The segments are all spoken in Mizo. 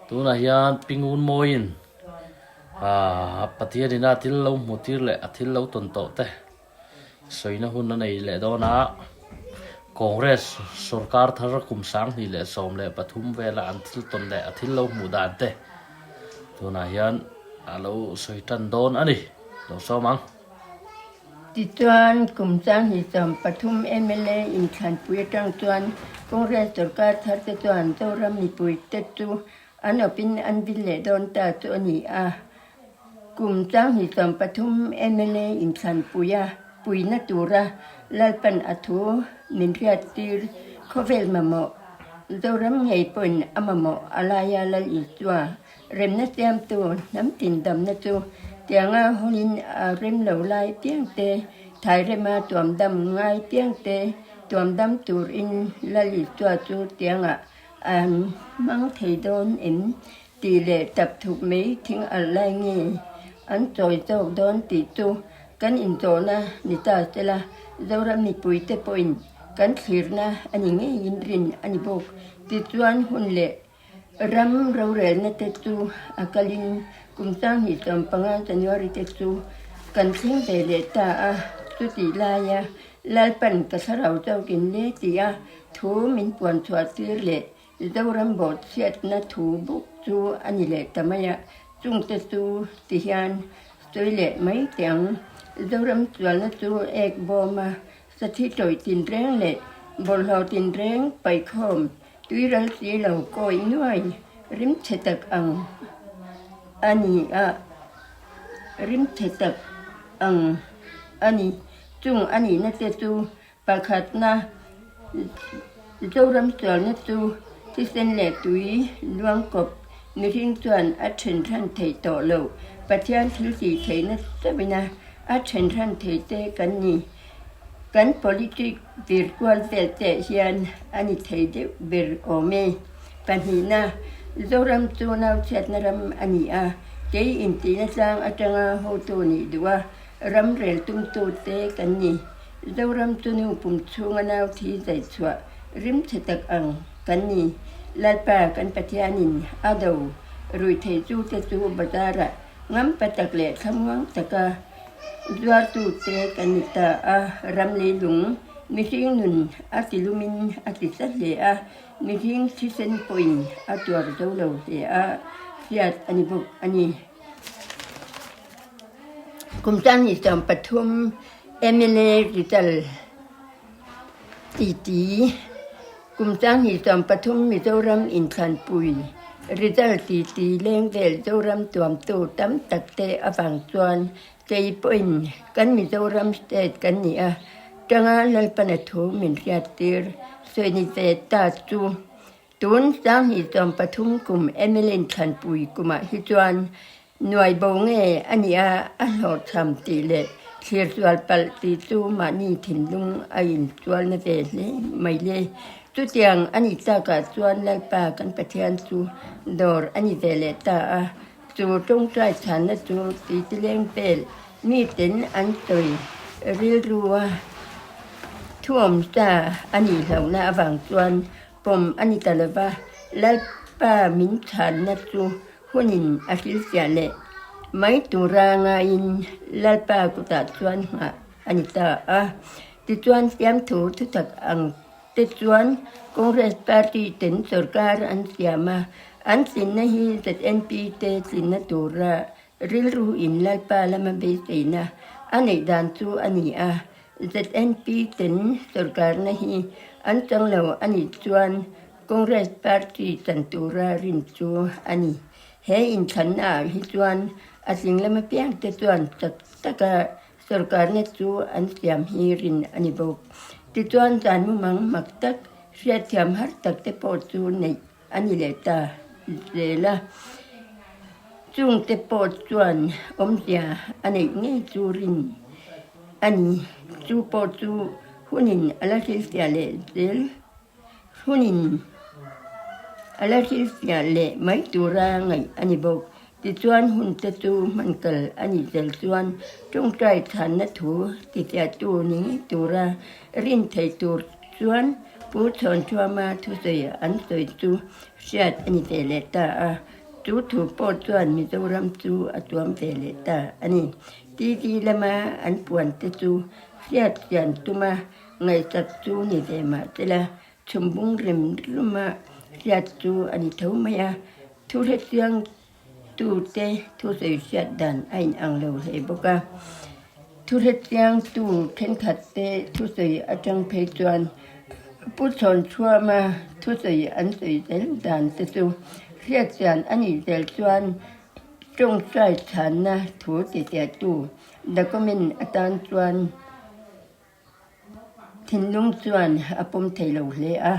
Tunah hian Pi Ngunmawiin aaa Pathianina thil lo hmuh tir leh a thil lo tawn tawh te sawina hun a nei leh dawn a, Congress sorkar thar kum 2013 vela an thil tawn leh a thil lo hmuh dan te tunah hian a lo sawi tan dawn a ni, lo sawm ang. Tichuan, kum 2013 mla inthlanpui atang chuan Congress sorkar thar te chuan Zoram mipuite chu an awpin an vil leh dawn ta chu a ni a. Kum 2013 mla inthlanpuia puina tura Lalpan a thu min hriattir khawvel mamawh Zoram ngei pawhin a mamawh a laia Lal Isua Remna siamtu hnam tin damna chu tianga hawngin a rem lo lai piang te, thai rema tuam dam ngai piang te tuam dam turin Lal Isua chu tiangah an hmang thei dawn em tih leh tap thuk mai thing alh lai nge an chawi zawk dawn tih chu kan inchawhna ni ta sela Zoram mipuite pawhin kan thlirna a ni ngeiin rin a ni bawk. Tichuan hun leh Ram rorelna te chu a kalin kum 2015 January te chu kan thleng ve leh ta a, chutih laia Lalpan ka thlarau chaukin le tia thu min puan chhuah tir leh Zoram bawhchhiatna thu buk chu a ni leh ta mai a, chungte chu ti hian sawi leh mai teh ang. Zoram chualna chu ek bawm a, sathi tawih tinreng leh bawlhhlawh tinreng paihkhawm Tuiral si lo kawi nuai rimchhe tak ang a ni a, rimchhe tak ang a ni. Chung a nihna te chu pakhatna Zoram sualna chu thisen leh tui luang kawp mihring chuan a then hran theih tawh lo. Pathian thil tih theihna chauhin a then hran thei te kan ni. Kan politic vir kual vel teh hian a ni thei deuh ber awm e. Pahnihna, Zoram chu nauchhiatna ram a ni a, kei intihna tlang atanga hotu nih duh a, ram rel tumtu te kan ni. Zoram chu nu pum chhunga nau thi zai chhuah rim chhe tak ang kan ni. Lalpa kan Pathianin a do rui thei chu te chu bazarah ngam pa tak leh thlamuang taka Zuartute kan ni ta a, ram leilung mihring nun a ti lumin a ti tlat hle a, mihring thisen pawhin a tuar zo lo hle a, hriat a ni bawk a ni. Kum 2003 mla result titi Kum 2003 Mizoram inthlanpui result titi leng vel Zoram tuamtu tam tak te avang chuan kei pawhin kan Mizoram state kan ni a tanga Lalpana thu min hriattir sawi ni ve ta chu tun 2003 kum mla inthlanpui kumah hi chuan Nuai bo nge a nia a hlawhchham tih leh thlir sual palh tih chu mahni thinlung a inchualna ve hle mai le. Chutiang a nih takah chuan Lalpa kan Pathian chu dawr a ni ve leh ta a, chu tawngtai chhanna chu titi leng vel miten an sawi rilru a thuawm ta a nih hlauhna avang chuan pawm a ni ta lova, Lalpa min chhanna chu Hunin a hrilhfiah leh mai tura ngaiin Lalpa kutah chuan nghah a ni ta a. Tichuan fiamthu thutak ang te chuan Congress party ten sorkar an siam a, an tlinna hi ZNP te tlinna tura rilru in Lalpa lama beiseina a neih dan chu a ni a. ZNP ten sorkarna hi an chang lo a nih chuan Congress party chan tura rin chu a ni. He inthlanna ah hi chuan a tling lam apiang te chuan chak taka sorkarna chu an siam hi rin a ni bawk. Tichuan zan mumang mak tak, hriatthiam har tak te pawh chu neih a ni leh ta zel a. Chung te pawh chuan awmzia a neih ngei chu rin a ni. Chu pawh chu hunin a la hrilhfiah leh zel. Hunin a la hrilhfiah leh mai tura ngaih a ni bawk. Tichuan hun te chu hman kal a nih zel chuan tawngtai chhanna thu tifiahtu ni ngei tura rin thei tur chuan. Pu Chhawnchhuama thusawi an sawi chu hriat a ni ve leh ta a, chu thu pawh chuan Mizoram chu a tuam ve leh ta a ni. TV lama an puan te chu hriat chian tuma ngaihsak chu ni ve mah sela, chhumbung rem ruma hriat chu a ni tho mai a, thu hrechiang tute thusawi hriat dan a inang lo hle bawk a. Thu hrechiangtu thenkhat te thusawi atang phei chuan Pu Chhawnchhuama thusawi an sawi zel dan te chu hriat chian a nih zel chuan tawngtai chhanna thu titiahtu document atan chuan Thinlung chuan a pawm thei lo hle a,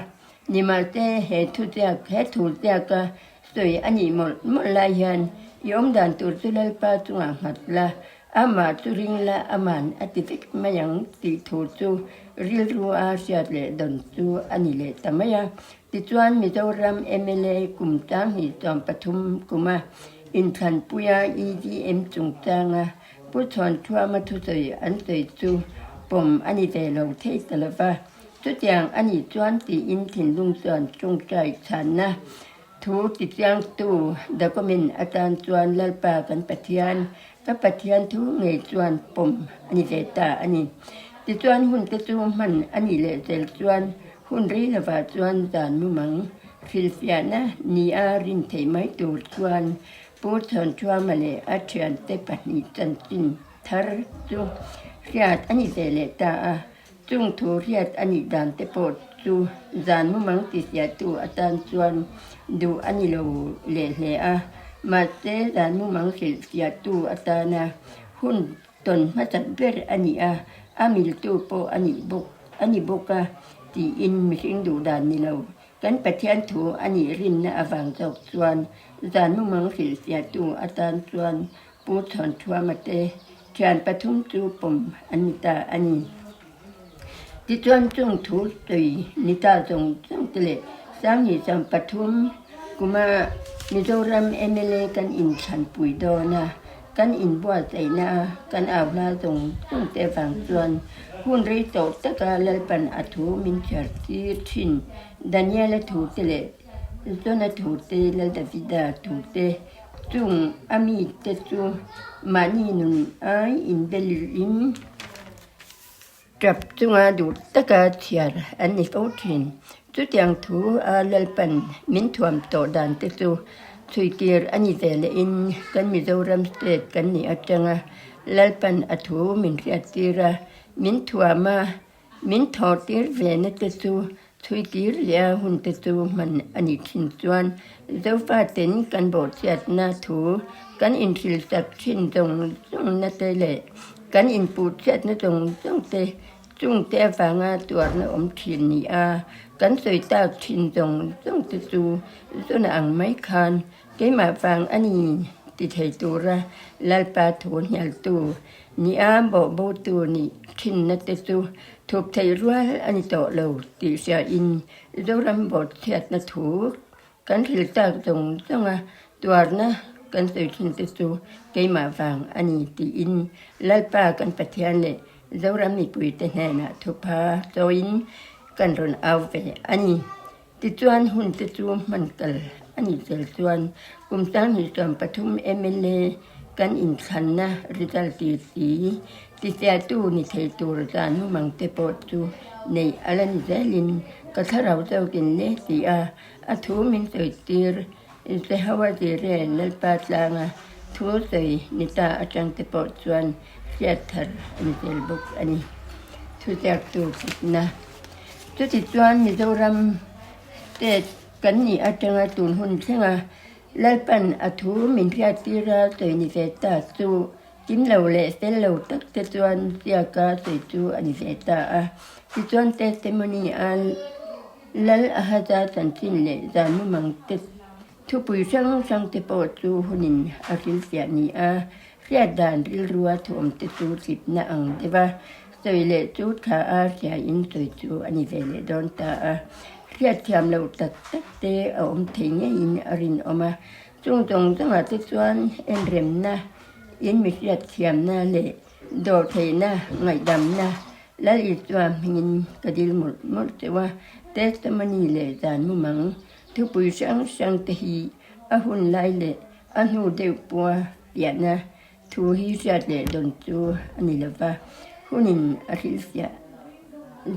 nimahse he thu chiak, he thu chiaka sawi a nih mawlh mawlh lai hian i awmdan tur chu Lalpa chungah nghat la, amah chu ring la, aman a ti vek mai ang tih thu chu rilru a hriat leh dawn chu a ni leh ta mai a. Tichuan Mizoram mla kum 2013 kuma inthlanpuia EVM chungchanga Pu Chhuanthuama thusawi an sawi chu pawm a ni ve lo thei ta lo va, chutiang a nih chuan tiin thinlung chuan tawngtai chhanna thu tichiangtu document atan chuan Lalpa kan Pathian, ka Pathian thu ngei chuan pawm a ni ve ta a ni. Tichuan hun te chu hman a nih leh zel chuan hun rei lovah chuan zan mumang hrilhfiahna nia rin theih mai tur chuan Pu Chhawnchhuama leh a thiante pahnih chanchin thar chu hriat a ni ve leh ta a, chung thu hriat a nih dan te pawh chu zan mumang tisiahtu atan chuan duh a ni lo leh hle a, mahse zan mumang hrilhfiahtu atana hun tawn hmasa ber a ni a, a miltu pawh a nih bawk a ni bawk a tiin mihring duh dan ni lo. Kan Pathian thu a nih rinna avang zawk chuan zan mumang hrilhfiahtu atan chuan Pu Chhawnchhuama te thian pathum chu pawm an ni ta a ni. Tichuan chung thu sawi ni ta zawng zawng te leh 2023 kuma Mizoram mla kan inthlanpui dawn a, Kan inbuatsaihna a kan au hla zawng zawng te avang chuan hun rei tawh taka Lalpan a thu min chhiar tir thin. Daniela thu te leh Jona thu te, Lal Davida thu te chung a mite chu mahni nun ai inbelin Tap chunga duh taka chhiar an ni fo thin. Chutiang thu a Lalpan min thuam tawh dan te chu chhuitir a ni ve lehin kan Mizoram state kan nih atanga Lalpan a thu min hriattir a, min thuam a, min thawhtir ve na te chu chhuitir leh a hun te chu hman a nih thin chuan Zofaten kan bawhchhiatna thu kan inhrilhsak thin zawng zawng na te leh Kan inpuhchhiatna zawng zawng te chungte avanga tuarna awm thin ni a, kan sawi tak thin zawng zawng te chu zuna ang mai khan keimah vang a ni ti thei tura Lalpa thu hnialtu ni a bawhbotu nih thinna te chu thup theih rual a ni tawh lo tih hriain Zoram bawhchhiatna thu Kan thil tak zawng zawnga tuarna kan sawi thin te chu keimah vang a ni tiin Lalpa kan Pathian leh Zoram mipuite hnenah thupha chawiin kan rawn au ve a ni. Tichuan hun te chu hman kal a nih zel chuan kum 2023 mla kan inthlanna result ti si tifiahtu ni thei tur zan mumang te pawh chu neih a la ni zelin ka thlarau zawkin le ti a A thu min sawi tir, Jehovah Jireh Lalpa tlanga thu sawi ni ta atang te pawh chuan hriat thar a ni zel bawk a ni. Thuziaktu tlukna. Chuti chuan Mizoram state kan nih atanga tun hun thlenga Lalpan a thu min hriat tira sawi ni ve ta chu kim lo leh fel lo tak te chuan ziaka sawi chu a ni ve ta a. Tichuan testimony a Lal Ahaza chanchin leh zan mumang te thupui hrang hrang te pawh chu hunin a hrilhfiah ni a, hriat dan rilrua thuawm te chu tlipna ang deuh a, sawi leh chu tha a hriain sawi chu a ni ve leh dawn ta a, hriat thiam loh tak tak te a awm thei ngeiin a rinawm a, chung zawng zawngah te chuan enremna, in mi hriat thiamna leh dawr theihna, ngaihdamna Lal Isua hmingin ka dil mawlh mawlh teuh a. Testimony leh zan mumang thupui hrang hrang te hi a hun lai leh a hnu deuh pawha piahna thu hi hriat leh dawn chu a ni lo va, hunin a hrilhfiah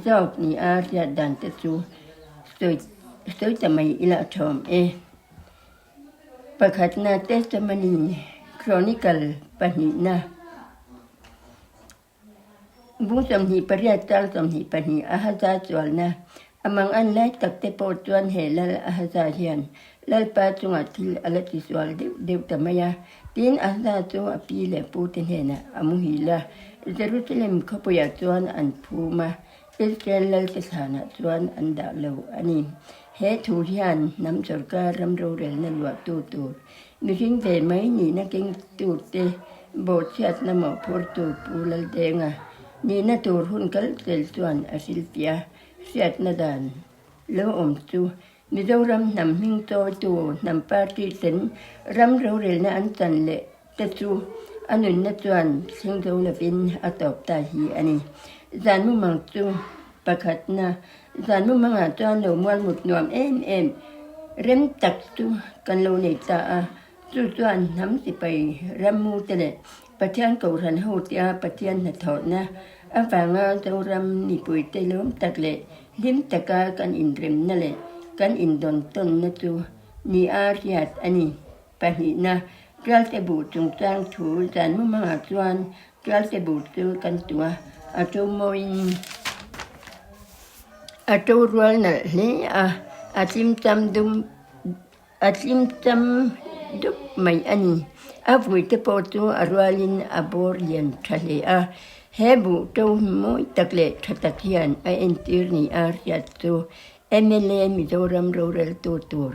zawk ni a hriat dan te chu sawi sawi ta mai ila a thawm e. Pakhatna Testimony Chronicle pahnihna. Bung 28 chang 22 Ahaza chualna a mang an lai tak te pawh chuan he lal Ahaza hian Lalpa chungah thil a la tisual deuh deuh ta mai a. Tin, Ahaza chu a pi leh pu te hnenah a muhil a, Jerusalem khawpuiah chuan an phum a, Israel lal te thlanah chuan an dah lo a ni. He thu hian hnam sawrkar ram rorelna luahtu tur Mihring ve mai nihna kengtu te bawhchhiatna mawhphurtu Pu Laldenga nihna tur hun kal tel chuan a hrilhfiah a, hriatna dan lo awm chu Mizoram hnam hming chawitu hnam party ten ram rorelna an chan leh te chu a nunna chuan thleng zo lovin a tawp ta hi a ni. Zan mumang chu pakhatna Zan mumangah chuan lo mual mut nuam em em rem tak chu kan lo nei ta a, chu chuan hnam sipai rammu te leh Pathian Kohhran ho tia Pathian hnathawhna avanga Zoram mipuite lawm tak leh hlim taka kan inremna leh kan indawntawnna chu ni a hriat a ni. Pahnihna, Tualte buh chungchang thu zan mumangah chuan Tualte buh chu kan tuah a to mawiin a to rual nalh hle a, a tlim cham dum a tlim cham dup mai a ni. A vui te pawh chu a rualin a bawr lian tha hle a, he buh to mawi tak leh tha tak hian a entir ni a hriat chu mla Mizoram roreltu tur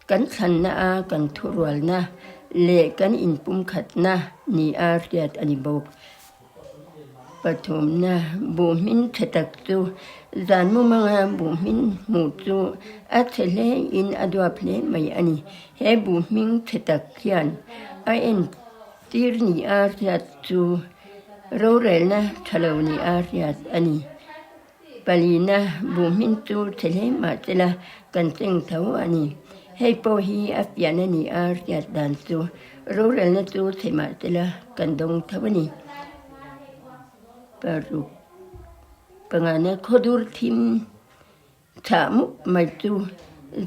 kan thlanna a kan thurualna leh kan inpumkhatna ni a hriat a ni bawk. Pathumna, Buhmin tha tak chu zan mumanga buhmin hmuh chu a chhe hlein a duap hle mai a ni. He buhming tha tak hian a entir ni a hriat chu rorelna tha lo ni a hriat a ni. Palina buhmin chu chhe hle mah che la kan cheng tho a ni. Hei pawh hi a pian a ni a hriat dan chu rorelna chu chhe mah che la kan dawng tho a ni. Paruk pangana khawdur thim chhah mup mai chu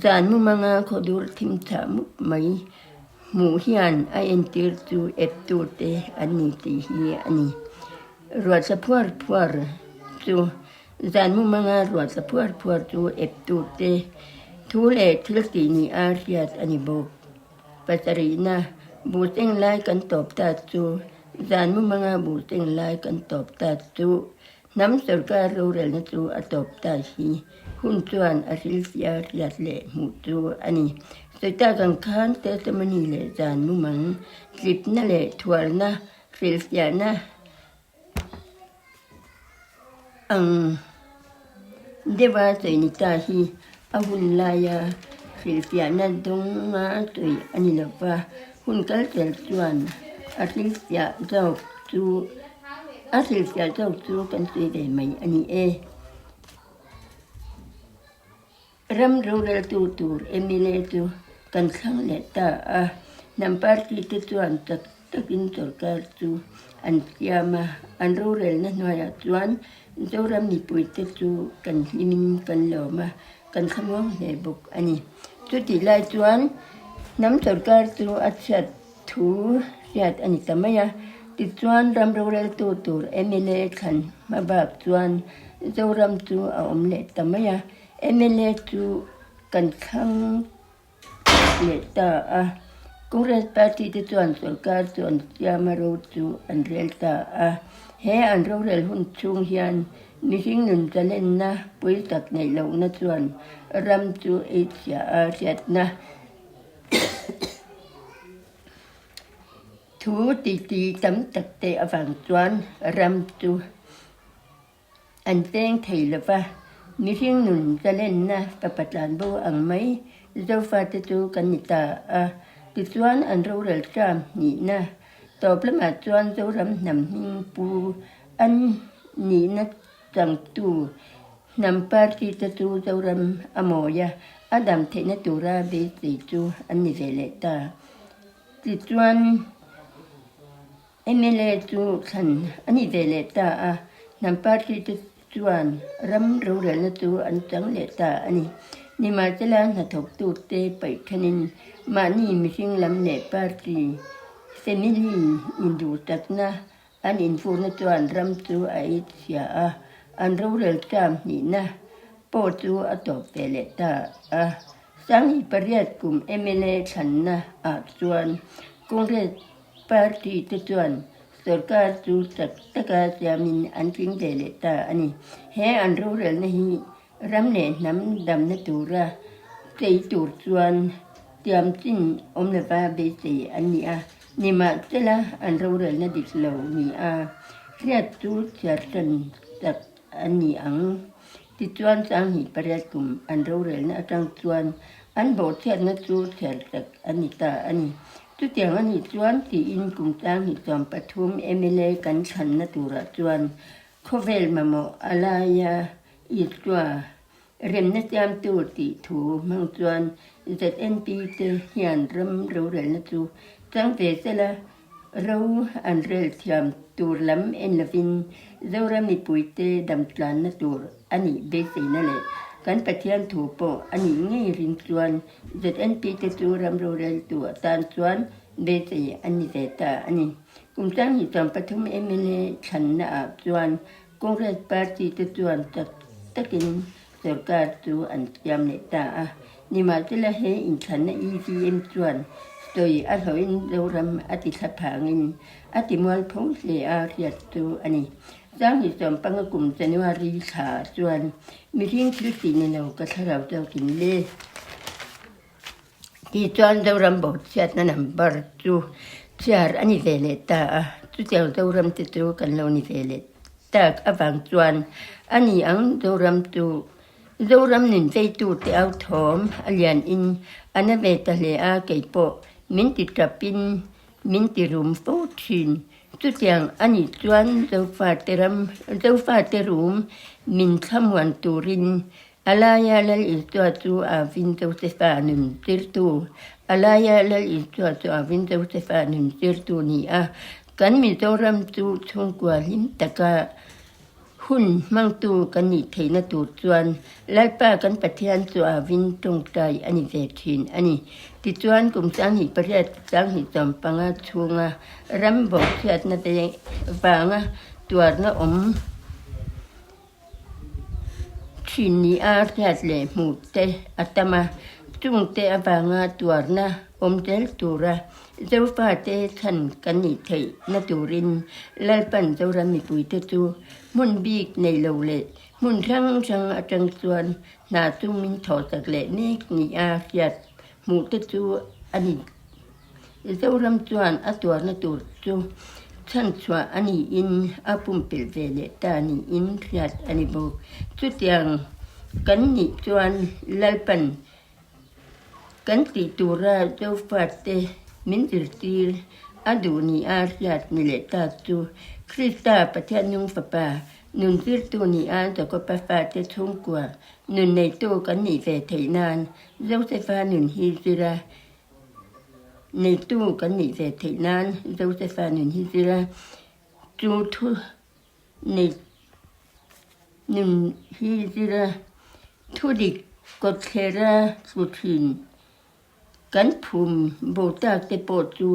zan mumanga khawdur thim chhah mup mai hmuh hian a entir chu eptu te an ni tih hi a ni. Ruatsa phuar phuar chu zan mumanga ruatsa phuar phuar chu eptu te thu leh thil tih ni a hriat a ni bawk. Pasarihna buh seng lai kan tawp ta chu zan mumanga buh seng lai kan tawp ta chu hnam sawrkar rorelna chu a tawp ta hi hun chuan a hrilhfiah hriat leh hmuh chu a ni. Sawi tak ang khan testimony leh zan mumang tlipna leh thualna Hrilhfiahna ang deuha sawi ni ta hi a hun laia hrilhfiahna dawnga sawi a ni lo va, hun kal tel chuan a hrilhfiah zawk chu a hrilhfiah zawk chu kan sawi ve mai a ni e. Ram roreltu tur mla chu kan thlang leh ta a, hnam party te chuan chak takin sorkar chu an siam a, an rorelna hnuaiah chuan Zoram mipuite chu kan hlimin kan lawm a, kan thlamuang hle bawk a ni. Chutih lai chuan hnam sorkar chu a chhiat thu hriat a ni ta mai a, tichuan ram roreltu tur mla thlan hma bak chuan Zoram chu a awm leh ta mai a. Mla chu kan thlang leh ta a, Congress party te chuan sorkar chu an siam a ro chu an rel ta a. He an rorel hun chhung hian mihring nun chalenna pui tak neih lohna chuan ram chu ei chhia a hriatna thu titi tam tak te avang chuan ram chu An peng thei lo va, mihring nun zalenna fapa tlanbo ang mai Zofate chu kan ni ta a. Tichuan an rorel term hnihna tawp lamah chuan Zoram hnam hming pu an nihna changtu Hnam party te chu Zoram a mawi a, a dam theihna tura beisei chu an ni ve leh ta. Tichuan, mla chu thlan a ni ve leh ta a, hnam party te chuan ram rorelna chu an chang leh ta a ni. Nimahsela hnathawktute paih thenin mahni mihring lam leh party family induhtakna An invuhna chuan ram chu a ei chhia a, an rorel term hnihna pawh chu a tawp ve leh ta a. Sanghi pariat kum mla thlanna ah chuan Congress party te chuan sorkar chu chak taka siamin an tling ve leh ta a ni. He an rorelna hi Ram leh hnam damna tura chei tur chuan tiam chin awm lova beisei an ni a, nimahsela an rorelna dik lo ni a, hriat chu chhiar tan tak an ni ang. Tichuan 18 kum an rorelna atang chuan an bawhchhiatna chu chhiar tak a ni ta a ni. Chutiang a nih chuan tiin kum 2023 mla kan thlanna turah chuan Khawvel mamawh a laia Isua remna siamtu tih thu hmang chuan ZNP te hian ram rorelna chu chang ve sela ro an rel thiam tur lam en lovin Zoram mipuite damtlanna tur a nih beiseina leh kan Pathian thu pawh a nih ngei ring chuan ZNP te chu ram roreltu atan chuan beisei an ni ve ta a ni. Kum 2023 mla thlanna ah chuan Congress party te chuan tak takin sorkar chu an siam leh ta a. Nimahsela he inthlanna EVM chuan sawi a hlawhin Zoram a ti thla phangin a ti mualpho hle a hriat chu a ni. 2015 kum January thla chuan mihring thil tih ni lo ka thlarau zawkin le. Tichuan Zoram bawhchhiatna number chu chhiar a ni ve leh ta a, chutiang Zoram te chu kan lo ni ve leh tak avang chuan a ni ang Zoram chu Zoram nun veitu te au thawm a lian in a na ve ta hle a, keipawh min ti tap in min ti rum fo thin. Chutiang a nih chuan Zofate ram Zofate rum min thlamuan turin A laia Lal Isua chu a vin Josefa nun tirtu, A laia Lal Isua chu a vin Josefa nun tirtu ni a. Kan Mizoram chu chhungkua hlim taka hun hmangtu kan nih theihna tur chuan Lalpa kan Pathian chu a vin tawngtai a ni ve thin a ni. Tichuan kum 28 2015 chhunga ram bawhchhiatna vanga tuarna awm Thin ni a hriat leh hmuh te a tam a, chungte avanga tuarna awm zel tura Zofate chhan kan nih theih na turin Lalpan Zoram mipuite chu hmun bik nei lo leh hmun hrang hrang atang chuan hna chu min thawhsak leh mek ni a hriat hmuh te chu a ni. Zoram chuan a tuarna tur chu chhanchhuah a niin a pumpelh ve leh ta niin hriat a ni bawk. Chutiang kan nih chuan Lalpan kan tih tura Zofate min zirtir a duh nia hriat ni leh ta chu Krista Pathian nung Fapa nun zirtu nia Jakoba fate chhungkua nun neitu kan nih ve theih nan Josefa nun hi zira Neitu kan nih ve theih nan Josefa nun hi zir a, chu thu nei nun hi zir a, thu dik kawtthler a tlu thin. Kan phum bo tak te pawh chu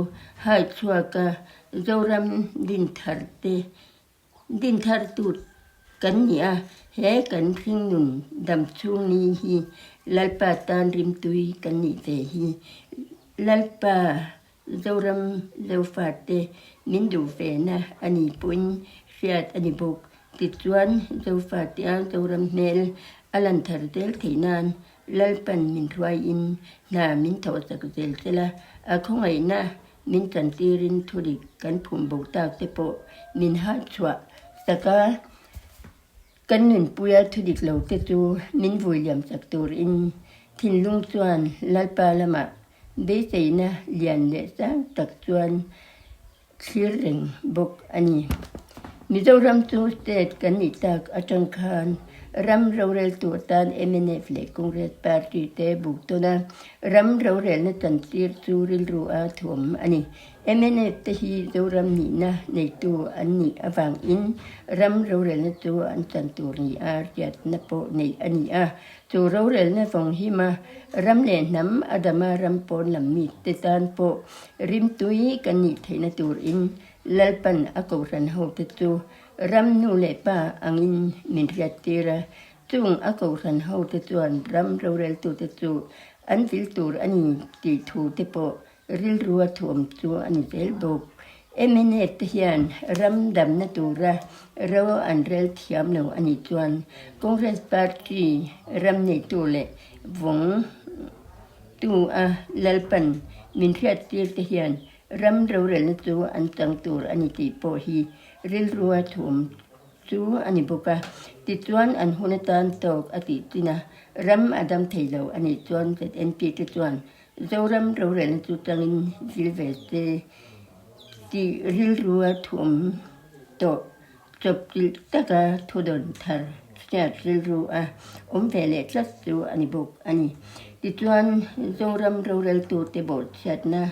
hai chhuak a, Zoram dinthar te Dinthar tut kan ni a, he kan hringnun dam chhung ni hi Lalpa tan rimtui kan nih ve hi. Lalpa Zoram Zofate min duh ve na a ni pawhin hriat a ni bawk. Tichuan Zofatea Zoram hmel a lan thar zel theih nan Lalpan min hruaiin hna min thawhsak zel sela, a khawngaihna Min chantirin thudik kan phum bo tak te pawh min hah chhuah sak a, kan nunpuia thudik lo te chu min vui liam sak turin thinlung chuan Lalpa lamah beiseina lian leh sang tak chuan thlir reng bawk a ni. Mizoram chu state kan nih tak atang khan. Ram roreltu atan mnf leh Congress party te buk tawn a, ram rorelna chantir chu rilru a thuam a ni. Mnf te hi Zoram nihna neitu an nih avangin ram rorelna chu an chan tur ni a hriatna pawh neih a ni a. Chu rorelna vawng hima ram leh hnam a dama ram pawn lam mite tan pawh rimtui kan nih theihna turin Lalpan a kohhran hote chu ram nu leh pa angin min hriattir a. Chung a kohhran hote chuan ram roreltute chu an vil tur a ni tih thu te pawh Rilrua thuam chu a ni zel bawk. Mnf te hian ram damna tura ro an rel thiam lo a nih chuan Congress party ram neitu leh vawng tu a Lalpan min hriattir te hian ram rorelna chu an chang tur a ni tih pawh hi rilrua thuam chu a ni bawk a. Tichuan an hun atan tawk a tih chin a, ram a dam thei lo a nih chuan ZNP te chuan Zoram rorelna chu tangin zil ve se tih rilrua thuam tawh chawpchilh taka thudawn thar chhiat rilru a awm ve leh tlat chu a ni bawk a ni. Tichuan, Zoram roreltute bawhchhiatna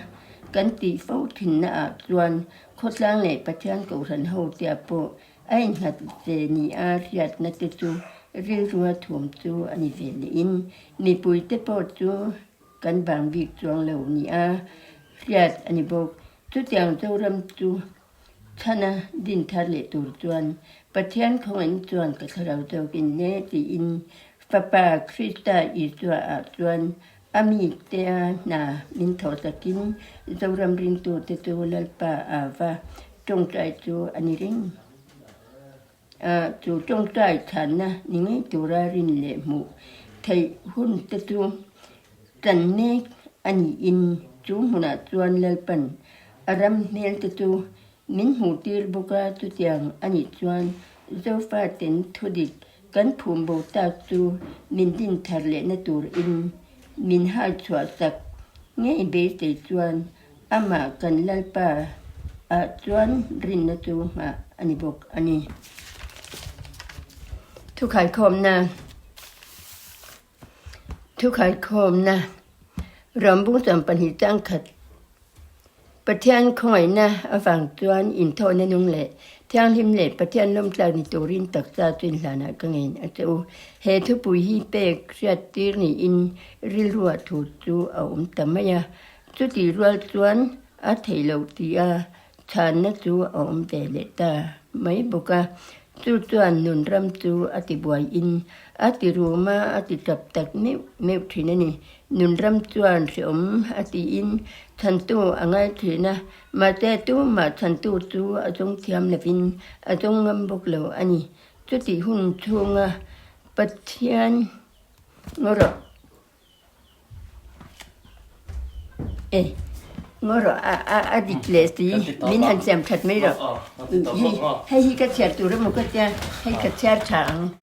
kan tih fo thinna ah chuan khawtlang leh Pathian Kohhran ho tia pawh a innghat ve ni a hriatna te chu rilrua thuam chu a ni ve lehin mipuite pawh chu kan bang bik chuang lo ni a hriat a ni bawk. Chutiang Zoram chu chhana din thar leh tur chuan Pathian khawngaihna chuan ka thlarau zawkin le tiin Fapa Krista Isua ah chuan a mite a hna min thawh takin Zoram ringtute chu Lalpa a va tawngtai chu a ni reng a, chu tawngtai chhanna ni ngei tura rin leh hmuh theih hun te chu tan mek a niin chu hmunah chuan Lalpan a ram hmel te chu Min hmuhtir bawk a, chutiang a nih chuan Zofaten thudik kan phum bo tak chu min din thar lehna turin min hai chhuah sak ngei beisei chuan amah kan Lalpa ah chuan rinna chu nghah a ni bawk a ni. Thukhaikhawmna Thukhaikhawmna Rambung 12 changkhat Pathian khawngaihna avang chuan inthawhna nung leh thianghlim leh Pathian lawmtlak ni turin taksa chu inhlanah ka ngen a che u. He thupui hi pek hriat tir niin rilruah thu chu a awm ta mai a. Chutih rual chuan a theih loh tia Chhanna chu a awm ve leh ta mai bawk a, chu chuan nun ram chu a ti buaiin a ti rum a, a ti tap tak meuh meuh thin a ni. Nun ram chuan hreawm a tiin chhantu a ngai thin a, mahse tumah chhantu chu a zawng thiam lovin a zawng ngam bawk lo a ni. Chutih hun chhunga Pathian ngaw rawh. E ngaw rawh a a a dik leh si min han siam that mai rawh hei hi ka chhiar tur emaw ka tia hei ka chhiar tha ang.